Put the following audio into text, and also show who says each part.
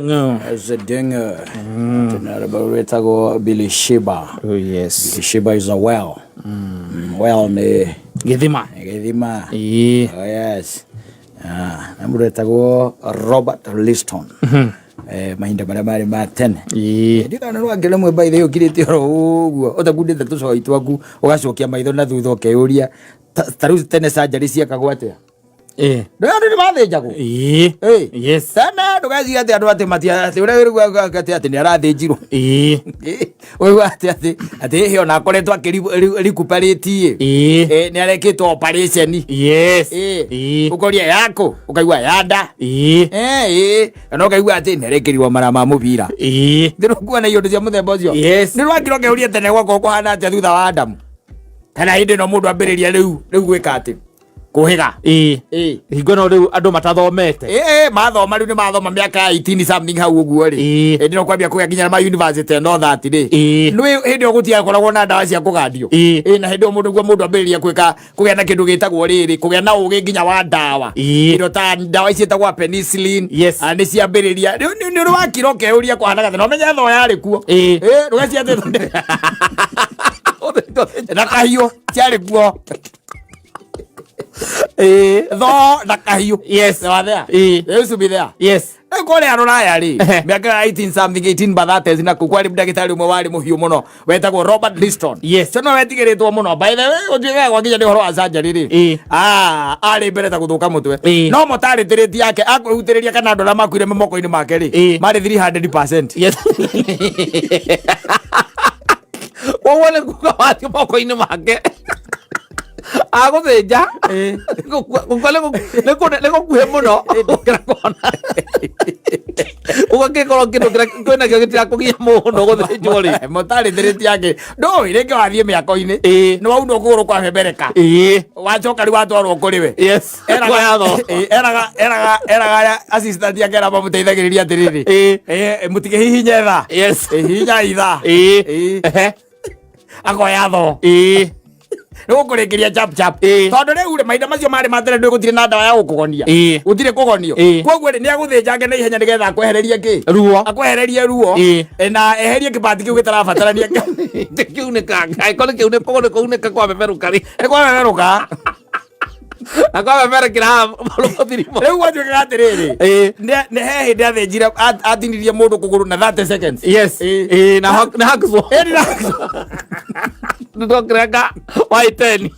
Speaker 1: Zedenge tena rwĩtagwo Bilisheba.
Speaker 2: Oh, yes.
Speaker 1: Bilisheba is a well. Well nĩ
Speaker 2: Gĩthima.
Speaker 1: gĩthima.
Speaker 2: Ĩĩ.
Speaker 1: Oh, yes. Ah, na mũndũ wetagwo Robert Liston. Mahinda marĩa marĩ ma tene.
Speaker 2: Ĩĩ.
Speaker 1: Ndikana rwangĩ rĩmwe by the way ũkirĩte oro ũguo ũtakundĩte tũcoi twaku ũgacokia maitho na thutha ũkeyũria ta rĩu tene surgery ciekagwo atĩa?
Speaker 2: Ĩĩ.
Speaker 1: Ndũĩ andũ nĩ mathĩnjagwo?
Speaker 2: Ĩĩ.
Speaker 1: Ĩĩ.
Speaker 2: Yes.
Speaker 1: Tene ndũgeciria atĩ andũ atĩ matia atĩ ũrĩa wĩrĩgua atĩ atĩ nĩ arathĩnjirwo.
Speaker 2: Ĩĩ.
Speaker 1: Ũigua atĩ atĩ atĩ ĩhĩ ona akoretwo akĩrecuperate ĩ.
Speaker 2: Ĩĩ.
Speaker 1: Ĩ, nĩ arekĩtwo operation.
Speaker 2: Yes.
Speaker 1: Ĩĩ.
Speaker 2: Ĩĩ.
Speaker 1: Ũkoria yakũ ũkaigua ya nda.
Speaker 2: Ĩĩ.
Speaker 1: Ĩ, ĩ. Kana ũkaigua atĩ nĩ arekĩrirwo mara ma mũbira.
Speaker 2: Ĩĩ.
Speaker 1: Ndĩrũkuona iũndũ cia mũthemba ũcio.
Speaker 2: Yes.
Speaker 1: Nĩ rwangĩra ũkeuria tene gwakwa kũhana atĩa thutha wa Adamu. Kana hĩndĩ ĩno mũndũ ambĩrĩria rĩu rĩu gwĩka atĩ kũhĩga.
Speaker 2: Ĩĩ.
Speaker 1: Ĩĩ.
Speaker 2: Hingo ĩno rĩu andũ matathomete.
Speaker 1: Ĩĩ mathoma rĩu nĩ mathoma mĩaka ya 18 something hau ũguo rĩ.
Speaker 2: Ĩĩ.
Speaker 1: Hĩndĩ ĩno kwambia kũgĩa nginya ma university and all that rĩ.
Speaker 2: Ĩĩ.
Speaker 1: Nĩ hĩndĩ ĩyo gũtiakoragwo na ndawa cia kũgandio.
Speaker 2: Ĩĩ.
Speaker 1: Ĩĩ na hĩndĩ ĩyo mũndũ guo mũndũ ambĩrĩria gwĩka kũgĩa na kĩndũ gĩtagwo rĩrĩ kũgĩa na ũgĩ nginya wa ndawa.
Speaker 2: Ĩĩ.
Speaker 1: Indo ta ndawa ici ciĩtagwo penicillin.
Speaker 2: Yes.
Speaker 1: Ah, nĩ ciambĩrĩria. Rĩu nĩ ũrĩ wakira ũkeyũria kũhanaga atĩa na ũmenye thoo yarĩ kuo.
Speaker 2: Ĩĩ.
Speaker 1: Ĩĩ ndũgeciria atĩ na kahiũ ciarĩ kuo.
Speaker 2: Ĩĩ.
Speaker 1: Thoo na kahiũ.
Speaker 2: Yes.
Speaker 1: They were there.
Speaker 2: Ĩĩ.
Speaker 1: They used to be there.
Speaker 2: Yes.
Speaker 1: Rĩu kũrĩa rũraya rĩ
Speaker 2: Ehe.
Speaker 1: mĩaka ya 18 something 18 bathates na kũu kwarĩ ndagĩtarĩ ũmwe warĩ mũhiũ mũno wetagwo Robert Liston.
Speaker 2: Yes.
Speaker 1: Ũcio nĩwe wetigĩrĩtwo mũno by the way gũtuĩkaga gwakinya nĩ ũhoro wa surgery rĩ.
Speaker 2: Ĩĩ.
Speaker 1: Ah, arĩ mbere ta gũthũka mũtwe.
Speaker 2: Ĩĩ.
Speaker 1: No mortality yake akwĩhutĩrĩria kana andũ arĩa makuire me moko-inĩ make rĩ
Speaker 2: Ĩĩ.
Speaker 1: marĩ 300%.
Speaker 2: Yes. Koguo nĩ kuga wathiĩ moko-inĩ make agũthĩnja gũkua nĩ gũkuhĩ mũno gũkĩra kuona ũgakĩkorwo kĩndũ kĩrĩa kwĩnakĩo gĩtirakũgia mũno gũthĩnjwo rĩ.
Speaker 1: Mortality rate yake ndũĩ rĩngĩ wathiĩ mĩako-inĩ
Speaker 2: Ĩĩ.
Speaker 1: nĩ waunwo kũgũrũ kwabebereka
Speaker 2: Ĩĩ.
Speaker 1: wacoka rĩu watwarwo kũrĩ we.
Speaker 2: Yes.
Speaker 1: Eraga
Speaker 2: Kuoya tho.
Speaker 1: Ĩĩ, eraga eraga eraga arĩa assistant yake arĩa mamũteithagĩrĩria atĩrĩrĩ.
Speaker 2: Ĩĩ.
Speaker 1: Ĩĩ, mũtikĩhihinye tha.
Speaker 2: Yes.
Speaker 1: Hihinya itha.
Speaker 2: Ĩĩ.
Speaker 1: Ĩĩ.
Speaker 2: Ehe.
Speaker 1: Akoya tho.
Speaker 2: Ĩĩ.
Speaker 1: Nĩ gũkũrĩkĩria chap chap.
Speaker 2: Ĩĩ.
Speaker 1: Tondũ rĩu rĩ mahinda macio marĩ ma tene ndũĩ gũtirĩ na ndawa ya gũkũgonia.
Speaker 2: Ĩĩ.
Speaker 1: Gũtirĩ kũgonio.
Speaker 2: Ĩĩ.
Speaker 1: Koguo rĩ nĩ agũthĩnjange na ihenya nĩgetha akwehererie kĩ?
Speaker 2: Ruo.
Speaker 1: Akwehererie ruo.
Speaker 2: Ĩĩ.
Speaker 1: Ĩ, na eherie kĩbati kĩu gĩtarabatarania.
Speaker 2: Kĩunĩka angĩkorwo nĩ kĩunĩka koguo nĩ kũunĩka kwa beberũka rĩ.
Speaker 1: Nĩ kwabeberũka.
Speaker 2: Na kwa beberekera haha rũthirimo.
Speaker 1: Rĩu gwatuĩkaga atĩrĩrĩ.
Speaker 2: Ĩĩ.
Speaker 1: Nĩ he hĩndĩ athĩnjire atinirie mũndũ kũgũrũ na 30 seconds.
Speaker 2: Yes.
Speaker 1: Ĩĩ.
Speaker 2: Ĩĩ na na hacksaw.
Speaker 1: Ĩĩ, na
Speaker 2: Nĩtwakĩrenga wa iteni.